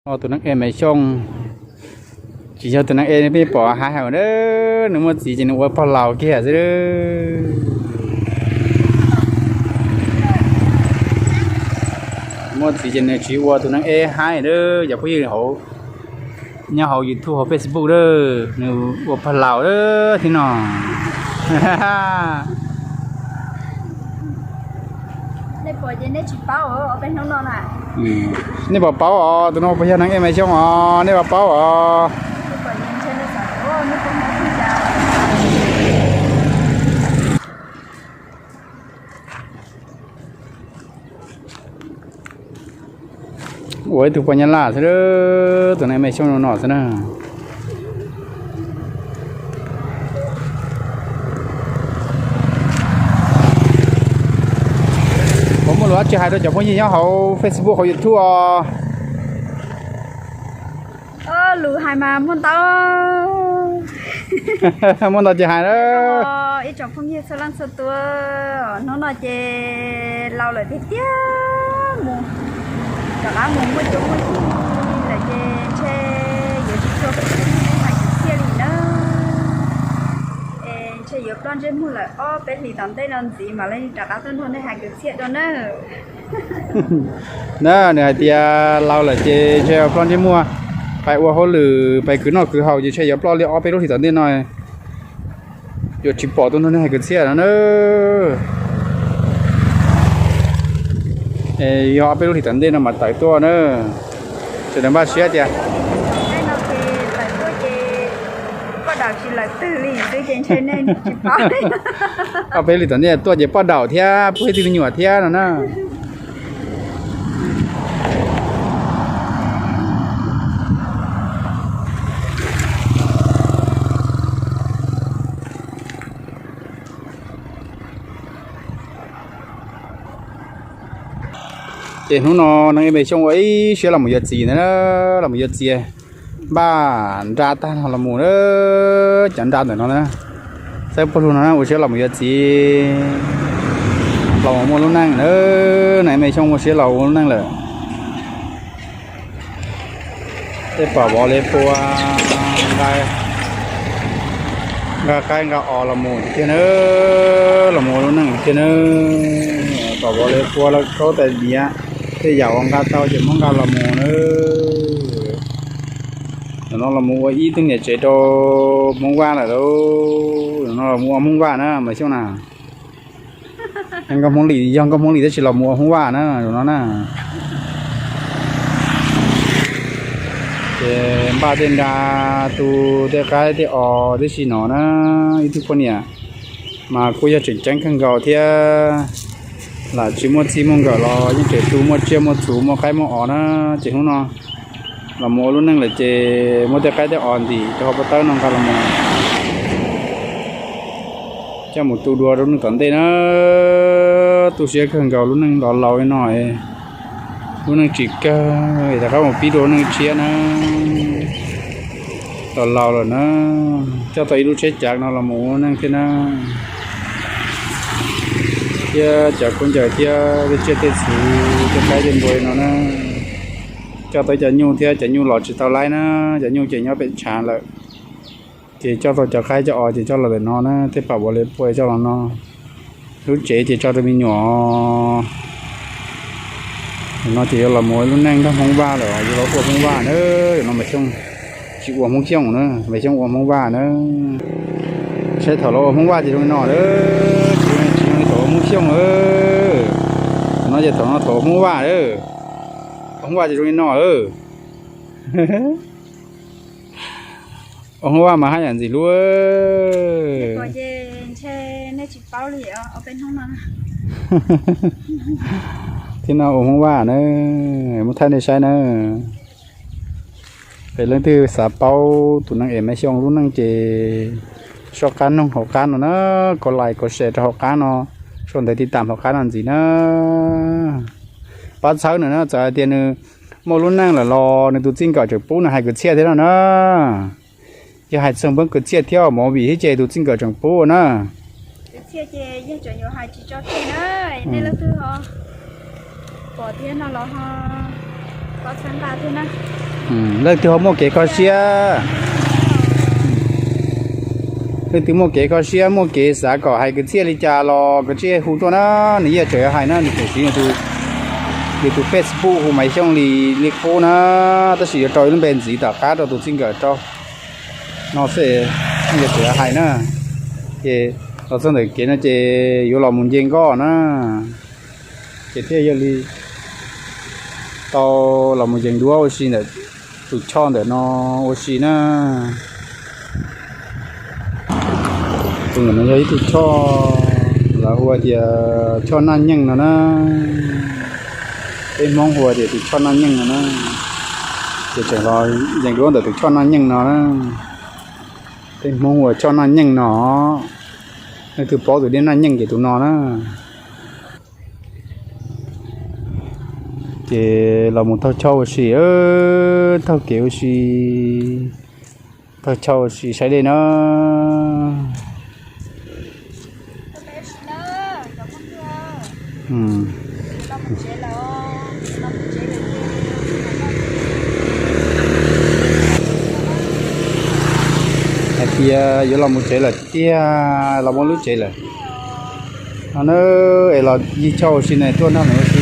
Tus neeg es Maiv Xyooj tsis yog tus neeg es peb pom hais hauv na, nws muaj txiv ces nws ua pog laus kiag xwb. Muaj txiv ces nws tsis ua tus neeg es hais na, cov phooj ywg hauv, nyob hauv YouTube hauv Facebook na, nws ua pog laus thiab no. Nej pom paub os, tus no puas yog neeg es Maiv Xyooj os, nej puas paub os? Ua ib tug poj Nyab Laj xwb, tus neeg es Maiv Xyooj no xwb na. Puas muaj lus dab tsi hais rau cov phooj ywg nyob hauv Facebook hauv YouTube os? Lus hais mas muaj ntau, muaj ntau ces hais na. Ib tsoom phooj ywg txhua leej txhua tus, hnub no ces laus lawm tiag tiag, mus rov qab mus muaj cuab muaj yig lawm ces ntshe yuav tsis tshua pom nej hais kwv txhiaj li na. Es ntshe yuav ploj ntsej muag lawm, ob peb hlis tom ntej no ntxiv mam li rov qab tuaj nrog nej hais kwv txhiaj dua nawb. Na, nws hais tias laus lawm ces ntshe ploj ntsej muag, pais ua hauj lwm pais khwv noj khwv haus ces ntshe yuav ploj li ob peb lub hlis tom ntej no, yuav tsis pom tuaj nrog nej hais kwv txhiaj no na. Yog ob peb lub hlis tom ntej no mas tawm tuaj na. Sawv daws npaj siab tias ob peb hlis tom ntej tuaj ces poj daum thiab puag ib tug me nyuam thiab no na. Ces hnub no neeg es Maiv Xyooj ua ib siab los mus yuav txiv ntawd, los mus yuav txiv, npaj nra tag los mus na. Cov nra ntawm no na, xab puag lug no na, ua siab los mus yuav txiv, los mus muaj lub neej na. Neeg es Maiv Xyooj ua siab los ua lub neej lawm. Tej pom vov li pua, nqa qaib nqa os los mus tiag na, los mus ua lub neej tiag na. Pom vov li pua, lawv khaub tais diav, tej yam uas nqa tau ces muab nqa los mus na. Ntawm no los mus ua ib tug niam tsev rau Hmoob Vaj lawm lauj. Ntawm no los mus ua Hmoob Vaj na, Maiv Xyooj na. Nkauj Hmoob Lis, yog Nkauj Hmoob Lis tab sis los mus ua Hmoob Vaj na, zaum no na. Ces npaj tej nra tu tej qaib tej os tib si no na, ib tug poj niam mas kuj yog tseem ceeb kawg nkaus thiab. Lam tsis muaj txij muaj nkawm los yeej tseem tu muaj tsiaj muaj txhu muaj qaib muaj os na. Ces hnub no los mus ua lub neej lawm ces muab tej qaib tej os ntim rau hauv pob tawb no nqa los mus coj mus tu dua rau neeg tom ntej na. Tu siab kawg nkaus lub neej los laus li no, lub neej tsis kawg, rov qab mus pib dua lub neej tshiab na. Los laus lawm na, coj tau ib lub tsheb cav no los mus ua neej thiab na. Thiab cov khaub ncaws thiab tej tsiaj tej txhu, tej qaib tej npua no na. Coj tau cov nyuj thiab, cov nyuj los tsis tau laib na, cov nyuj ces nyob pem tshav lawm. Ces coj tau cov qaib cov os ces coj los ntawm no na, tej pam vov li pua coj los no. Lub tsev ces tso rau me nyuam. Ntawm no ces yuav los mus ua lub neej nrog Hmoob Vaj lawm, yuav los ua Hmoob Vaj na. Ntawm no Maiv Xyooj tsis ua Hmoob Xyooj na, Maiv Xyooj ua Hmoob Vaj na. Saib thaum los ua Hmoob Vaj ces zoo li no, tsis zoo li thaum ua Hmoob Xyooj. Ntawm no ces thaum no thaum ua Hmoob Vaj, ua Hmoob Vaj ces zoo li no. Ua Hmoob Vaj mas haj yam ntxim hlub. Thiab no ua Hmoob Vaj na, muab thaij nej saib na. Peb leej twg xav paub tus neeg es Maiv Xyooj lub neej ces soj qab noog hauv qab no na, kov like kov share rau hauv qab no, sau ntawv tiv tam hauv qab no ntxiv na. Pab txhawb nws na, txawm hais tias nws muaj lub neej lawm los nws tus txij nkawm tseem pub nws hais kwv txhiaj thiab no na. Yog hais txog peb kwv txhiaj thiab movie thiab ces tus txij nkawm tseem pub na. Kwv txhiaj ces yeej tseem yuav hais tsis tso tseg na, nej leej twg ho pom thiab no los ho pab txhawb nqa thiab na. Leej twg ho muaj kev kho siab, leej twg muaj kev kho siab, muaj kev xav kom hais kwv txhiaj li cas los kav tsij hu tuaj na, nws yeej tseem yuav hais na, nws tseem siv yus tus Facebook hu Maiv Xyooj li, li qub na, tab sis yuav rau ib lub npe ntxiv tom qab rau tus txij nkawm rau no xwb, yeej tseem yuav hais na. Ces los txog ntawm kev no ces yuav los mus nce nkoj na, ces thiaj yog li tau los mus yees duab ua si ntawm tus choj ntawm no ua si na. Tus ntawm no yog ib tug choj, lawv hu tias choj Naj Nyeej no na. Peb Hmoob hu tias tus choj Naj Nyeej no na. Ces tseem los yees duab ntawm tus choj Naj Nyeej no na. Peb Hmoob hu choj Naj Nyeej no. Leej twg paub tus dej Naj Nyeej ces tus no na. Ces los mus taug choj ua si, taug kev ua si, taug choj ua si saib dej na. Hais tias yuav los mus tsev lawm tiag, los muaj lub tsev lawm no na. Es los yig choj ua si na, tuaj nrog nws ua si.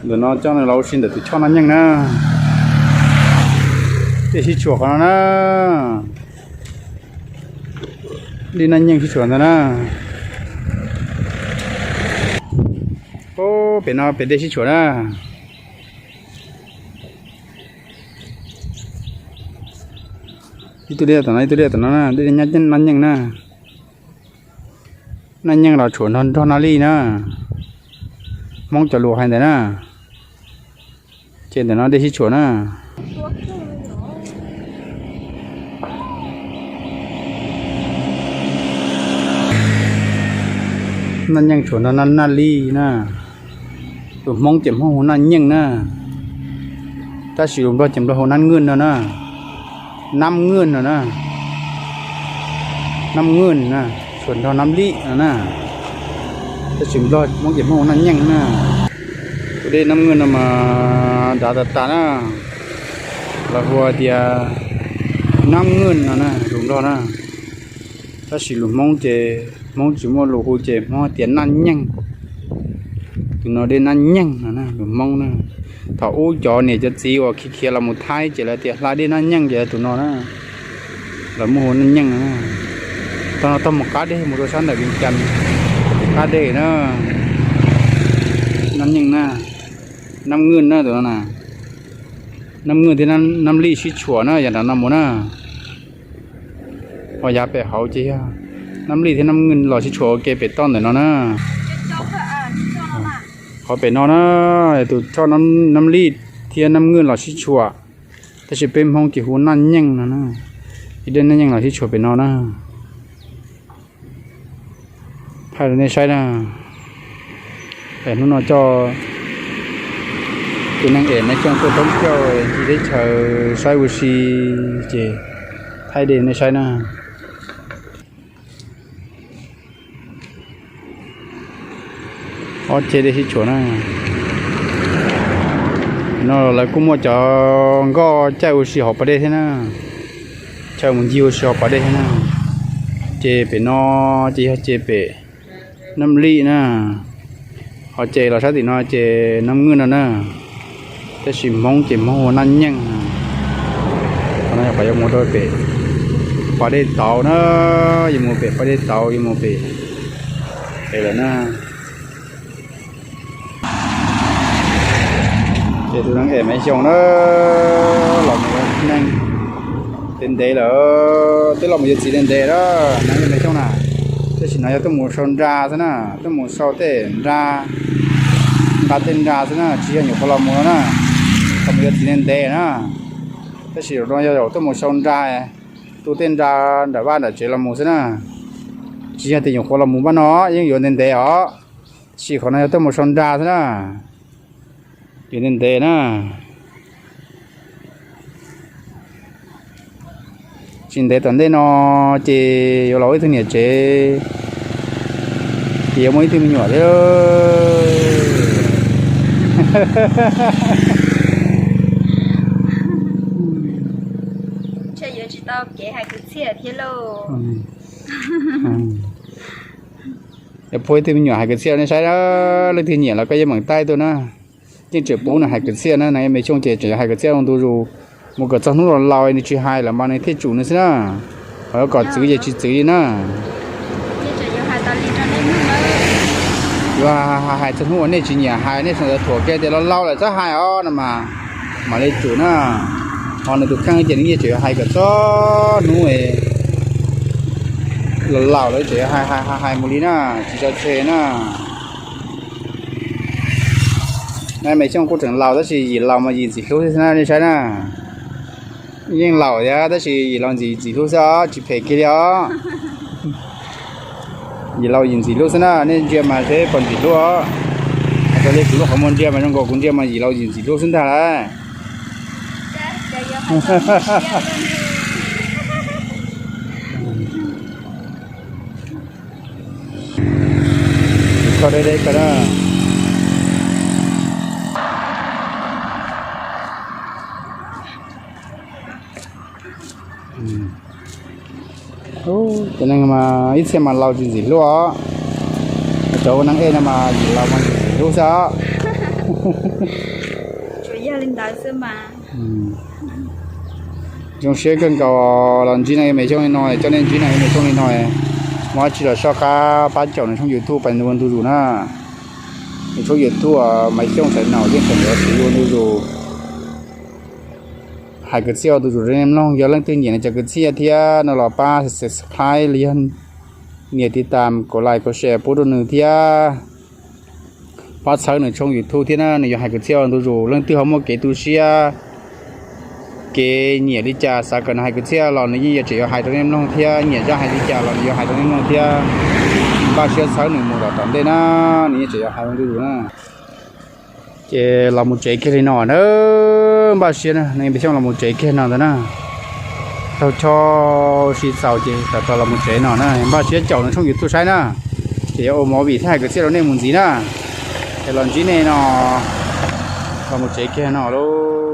Ntawm no coj nws los ua si ntawm tus choj Naj Nyeej na. Dej sib tshuam qhov no na. Dej Naj Nyeej sib tshuam ntawd na. Pem no pem dej sib tshuam na. Ib tug dej tom no, ib tug dej tom no na, dej Naj Nyeej na. Naj Nyeej los tshuam nrog Naj Lij na. Hmoob cov lus hais ntawd na. Ces ntawm no dej sib tshuam na. Naj Nyeej tshuam nrog Naj Lij na. Lus Hmoob ces Hmoob hu Naj Nyeej na, tab sis lus Nplog ces Nplog hu Nab Nwj no na. Nab Nwj no na. Nab Nwj na, tshuam nrog Nab Lij no na. Tab sis Nplog Hmoob ces Hmoob hu Naj Nyeej na. Tus dej Nab Nwj no mas dav tas tas na, lawv hu tias Nab Nwj no na, lus Nplog na. Tab sis lus Hmoob ces Hmoob tsis muaj lus hu ces Hmoob tias Naj Nyeej. Tus no dej Naj Nyeej no na, lus Hmoob na. Thaum ub cov niam cov txiv uas khiav khiav los mus Thaib ces lawv tias hla dej Naj Nyeej ces tus no na, lawv muaj hu Naj Nyeej no na. Tog no tog mus qab deg mus rau sab ntawm Vias Cas, qab deg na. Naj Nyeej na, Nab Nwj na tus no na. Nab Nwj thiab Nab Lij sib tshuam na, yav nram no mus na. Ho yav pem hauv ces yog Nab Lij thiab Nab Nwj los sib tshuam ua ke pem toj ntawm no na. Qhov pem no na, tus choj Nab Lij thiab Nab Nwj los sib tshuam, tab sis peb Hmoob ces hu Naj Nyeej no na. Ib dej Naj Nyeej los sib tshuam pem no na. Thaij rau nej saib na. Es hnub no coj tus neeg es Maiv Xyooj tuaj thoob plaws ncig teb chaws saib ua si, ces thaij dej nej saib na. Ob ceg dej sib tshuam na. No lawv kuj muaj cov nkoj caij ua si hauv pas dej thiab na. Chaw mus ncig ua si hauv pas dej thiab na. Ces pem no ces yog ces pem Nab Lij na. Ho ces los sab tim no ces Nab Nwj no na. Tab sis Hmoob ces Hmoob hu Naj Nyeej. Qhov no yog qhov yuav mus rau pem pas dej tauv na, yuav mus pem pas dej tauv, yuav mus pem, pem lawm na. Ces tus neeg es Maiv Xyooj na, los mus neeg ntev ntev lawm, twb los mus yuav txiv ntev ntev lawm, neeg Maiv Xyooj na. Tab sis no yog tuaj mus sau nra xwb na, tuaj mus sau tej nra, nqa tej nra xwb na, tsis yog nyuam qhuav los mus no na, los mus yuav txiv ntev ntev na. Tab sis zaum no yog zaum tuaj mus sau nra, tu tej nra nram vaj nram tsev los mus xwb na. Tsis yog tias nyuam qhuav los mus npaj no, yeej yuav ntev ntev os. Tab sis qhov no yog tuaj mus sau nra xwb na. Yuav ntev ntev na. Tsis ntev tom ntej no ces yuav los ib tug niam tsev Ces yuav muaj ib tug me nyuam thiab. Ntshe yuav tsis tau kev hais kwv txhiaj thiab lauj. Yuav puag ib tug me nyuam hais kwv txhiaj nej saib na, leej twg nyiam los koj yeej meem taij tuaj na. Yeej tseem pub nws hais kwv txhiaj na, nws me xyooj ces tseem yuav hais kwv txhiaj ntu zus, mus kom txog hnub laus laus nws tsis hais lawm mas nws thiaj tsum nws xwb na. Ho yuav kom txwv ces tsis txwv li na. Yuav hais txog hnub uas nej tsis nyiam hais, nej sawv daws thuam kiag tias laus laus lawm txhob hais os no mas, mam li tsum na. Ho nws tus kheej ces nws yeej tseem yuav hais kom txog hnub laus laus lawm tseem yuav hais hais hais mus li na, tsis tso tseg na. Nws me xyooj kuj tseem laus tab sis yim laus mas yim ntxim hlub xwb na nej saib na. Yeej laus thiab tab sis yim laus ntxim ntxim hlub xwb os, tsis phem kiag li os. Yim laus yim ntxim hlub xwb na, nej ntsia mas seb puas ntxim hlub os. Raws li kuv lub qhov muag ntsia mas zoo nkaus kuv ntsia mas yim laus yim ntxim hlub xwb ntag lauj. Kho deb deb kawg na. Cov neeg mas ib txhia mas laus tsis ntxim hlub os, cov ua neeg ej no mas yim laus mas ntxim hlub xwb os. Zoo siab kawg nkaus los ntsib no me xyooj li no, coj nej ntsib no me xyooj li no, muab tsis los soj qab pab caum nws tshooj YouTube pab nws ua ntu zus na. Nws tshooj YouTube Maiv Xyooj Channel yeej tseem yuav siv ua ntu zus, hais kwv txhiaj ua ntu zus rau nej mloog. Yog leej twg nyiam nws cov kwv txhiaj thiab no los pab subscribe los yog nias tiv tam, kom like, kom share pub rau nws thiab pab txhawb nws tshooj YouTube thiab na. Nws yuav hais kwv txhiaj ua ntu zus, leej twg ho muaj kev tu siab, kev nyiam li cas xav kom nws hais kwv txhiaj los nws yeej yuav tseem yuav hais rau nej mloog thiab, nyiam zaj hais li cas los nws yuav hais rau nej mloog thiab. Npaj siab txhawb nws mus tom tom ntej na, nws yeej tseem yuav hais ua ntu zus na. Ces los mus tsev kiag li no na, npaj siab na, nws peb xyooj los mus tsev kiag no ntag na. Taug choj sib txaus ces tawm plaws los mus tsev no na, npaj siab caum nws tshooj YouTube saib na. Ces yuav ua movie thiab hais kwv txhiaj rau nej mus ntxiv na. Ces los ntsib nej no, los mus tsev kiag no lauj.